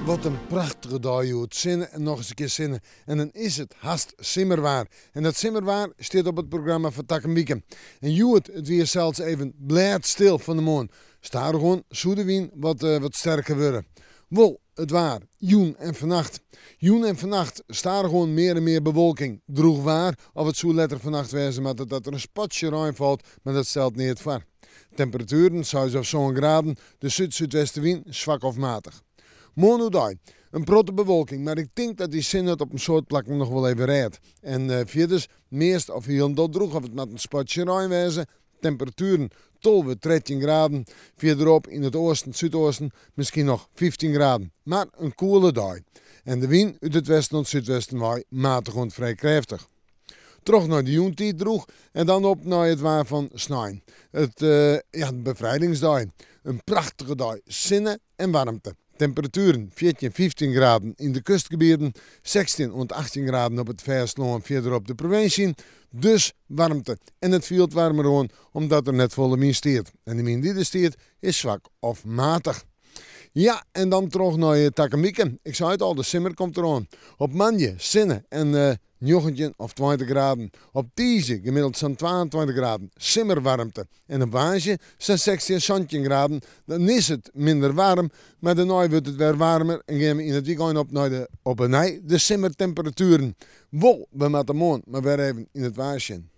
Wat in prachtige dei hjoed. Sinne en noch ris in kear sinne. En dan is it hast simmerwaar. En dat simmerwaar stiet op it programma foar takom wike. En hjoed, it wie sels even blêdstil fan 'e moarn. Stadichoan soe de wyn wat wat sterker wurde. Wol, it waar, jûn en fannacht. Jûn en fannacht stadichoan mear en mear bewolking. Drûch waar, of it soe letter fannacht wêze moatte dat der in spatsje rein falt, mar dat stelt neat foar. Temperatueren, seis of sân graden, de súd-súdwestewyn swak of matich. Moarn oerdei, in protte bewolking, mar ik tink dat dy sinne it op in soad plakken noch wol even rêdt. En fierders, meast of hielendal drûch of it moat in spatsje rein wêze. Temperatueren 12, 13 graden. Fierderop yn it oasten, súdeasten miskien noch 15 graden. Mar in koele dei. En de wyn út it westen oant súdwesten wei matich oant frij krêftich. Troch nei de jûntiid drûch en dan op nei it waar fan snein. It, ja, befrijdingsdei. In prachtige dei, sinne en waarmte. Temperatueren 14, 15 graden yn de kustgebieten, 16 oant 18 graden op it fêstelân fierder op de provinsje. Dus waarmte. En it fielt waarmer oan omdat der net folle wyn stiet. En de wyn dy't der stiet is swak of matich. Ja, en dan troch nei takom wike. Ik sei it al, de simmer komt deroan. Op moandei sinne en 19 of 20 graden. Op tiisdei gemiddeld sa'n 22 graden, simmerwaarmte. En op woansdei sa'n 16, 17 graden. Dan is it minder waarm, mar dêrnei wurdt it wer waarmer en gean we yn it wykein op nei de op 'e nij de simmertemperatueren. Wol, we moatte moarn mar wer even yn it waar sjen.